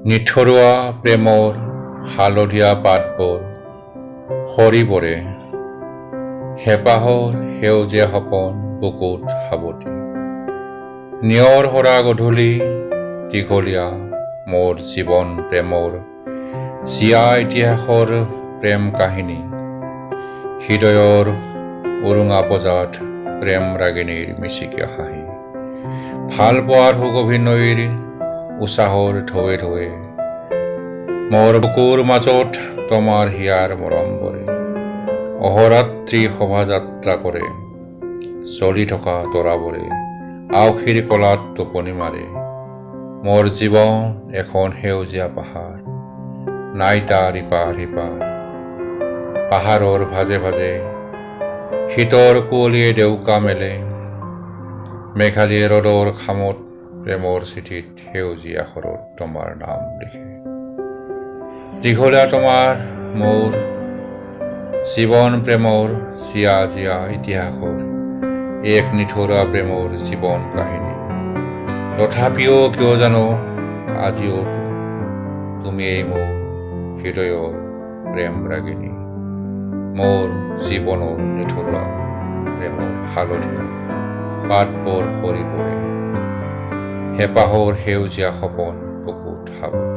নিঠৰুৱা প্ৰেমৰ হালধীয়া পাতবোৰ সৰি পৰে, হেঁপাহৰ সেউজীয়া সপোন বুকুত সাৱটি। নিয়ৰ সৰা গধূলি দীঘলীয়া মোৰ জীৱন প্ৰেমৰ জীয়া ইতিহাসৰ প্ৰেম কাহিনী, হৃদয়ৰ উৰুঙা পঁজাত প্ৰেম ৰাগিনীৰ মিচিকীয়া হাঁহি, ভালপোৱাৰ সুগভীৰ নৈৰ উছাহৰ ঢৌৱে ঢৌৱে মোৰ বুকুৰ মাজত তোমাৰ হিয়াৰ মৰমবোৰে অহৰাত্ৰি শোভাযাত্ৰা কৰে। জ্বলি থকা তৰাবোৰে আউসীৰ কোলাত টোপনি মাৰে। মোৰ জীৱন এখন সেউজীয়া পাহাৰ, নাই তাৰ ইপাৰ সিপাৰ। পাহাৰৰ ভাঁজে ভাঁজে শীতৰ কুঁৱলীয়ে ডেউকা মেলে। মেঘালীয়ে ৰ'দৰ খামত প্ৰেমৰ চিঠিত সেউজীয়া আখৰত তোমাৰ নাম লিখে। দীঘলীয়া তোমাৰ মোৰ জীৱন প্ৰেমৰ জীয়া জীয়া ইতিহাসৰ এক নিঠৰুৱা প্ৰেমৰ জীৱন কাহিনী। তথাপিও কিয় জানো আজিও তুমিয়েই মোৰ হৃদয়ৰ প্ৰেম ৰাগিনী, মোৰ জীৱনৰ নিঠৰুৱা প্ৰেমৰ হালধীয়া পাতবোৰ সৰি পৰে, হেঁপাহৰ সেউজীয়া সপোন বুকুত সাৱটি।